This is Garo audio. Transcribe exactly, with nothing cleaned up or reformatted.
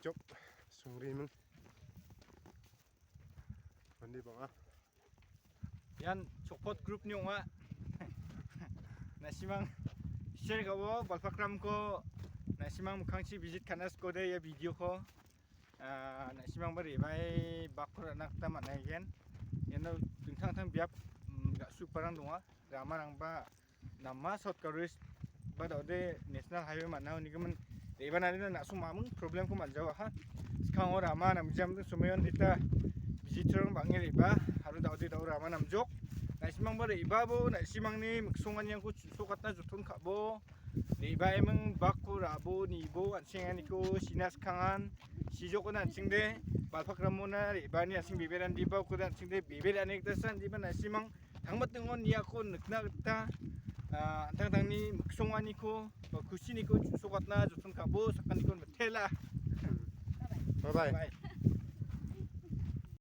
jok, songriming. Mande bang·a. Ian Chokpot group-ni ong·a. Na·simang share ka·o, balpakramko na·simang mikkangchi visit ka·na sikode ia video-ko. Ah, na·simangba re·bae bakko ra·na gita man·aigen. Iano dingtang dingtang biap, mm, ga·sugiparang donga. Ramarangba nama South Garo Hills ba da·ode National Highway man·a unigimin re·baenarina na·song mamung problemko man·jawaha. Skango rama namgijamaniko somoion dita visitor-rang bang·e re·baa aro da·ode da·o rama namjok. Na·simangba re·baabo na·simangni miksonganirangko chu·sokatna joton ka·bo. Re·baeming bakko ra·bo nibo an·chenganiko sina skangan. Sijokon an·chingde balpakramona re·baani an·ching bebe randiba ukode an·chingde bebe ra·ani gita san diba na·simang tangbatingon niako nikna gita, ah, an·tangtangni miksonganiko ba kusiniko chu·sokatna joton ka·bo sakaniko mitela. Bye bye. Bye.